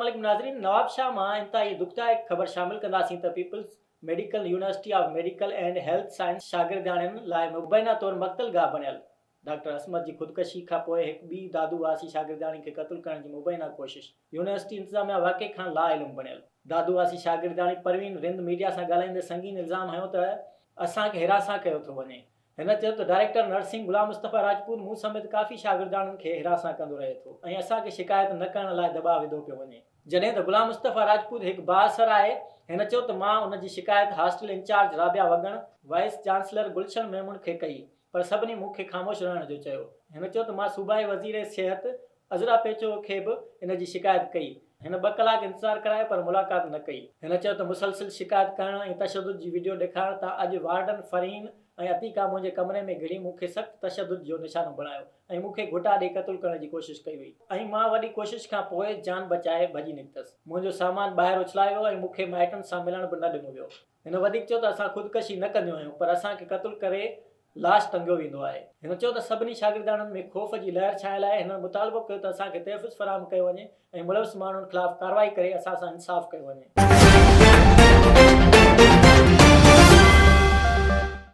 عليڪم ناظرين نوابشاهه مان انتهائي دکدائڪ خبر شامل ڪنداسين ته peoples medical university of medical and health science شاگردياڻين لاء مبينا طور مقتل گاهه بڻيل ڊاڪٽر عصمت جي خودڪشي کانپوء هڪ ٻي دادو واسي شاگردياڻي کي قتل ڪرڻ جي مبينا ڪوشش يونيورسٽي انتظاميا واقعي کان لا علم بڻيل. دادو واسي شاگردياڻي پروين رند ميڊيا سان ڳالهائيندي سنگين الزام هنيو ته اسان کي هراسان ڪيو ٿو وڃي. هن چيو ته ڊائريڪٽر نرسنگ غلام مصطفيٰ راجپوت مون سميت ڪافي شاگردياڻين کي هراسان ڪندو رهي ٿو ۽ اسان کي شڪايت نه ڪرڻ لاء دٻاء وڌو پيو وڃي. جڏهن ته غلام مصطفيٰ راجپوت هڪ بااثر آهي، هن چيو ته مان ان جي شڪايت hostel incharge Rabia Wagan, vice chancellor Gulshan Memon کي ڪئي پر سڀني مون کي خاموش رهڻ جو چيو. هن چيو ته مان صوبائي وزير صحت عذرا پيچوهو کي به ان جي شڪايت ڪئي. هن ٻه ڪلاڪ انتظار ڪرايو پر ملاقات نه ڪئي. هن چيو ته مسلسل شڪايت ڪرڻ ۽ تشدد جي وڊيو ڏيکارڻ تان اڄ وارڊن فرحين ۽ عتيقه منهنجي ڪمري ۾ گهڙي مون کي سخت تشدد جو نشانو بڻايو ۽ مون کي گهٽا ڏئي قتل ڪرڻ جي ڪوشش ڪئي وئي ۽ مان وڏي ڪوشش کان پوء جان بچائي ڀڄي نڪتس. منهنجو سامان ٻاهر اڇلايو ويو ۽ مون کي مائٽن سان ملڻ به نه ڏنو ويو. هن وڌيڪ چيو ته اسان خودڪشي نه ڪنديون آهيون پر اسان کي قتل ڪري لاش ٽنگيو ويندو آهي. هن چيو ته سڀني شاگردياڻين ۾ خوف جي لهر ڇانيل آهي، هنن مطالبو ڪيو ته اسان کي تحفظ فراهم ڪيو وڃي ۽ ملوث ماڻهن خلاف ڪارروائي ڪري اسان سان انصاف ڪيو وڃي.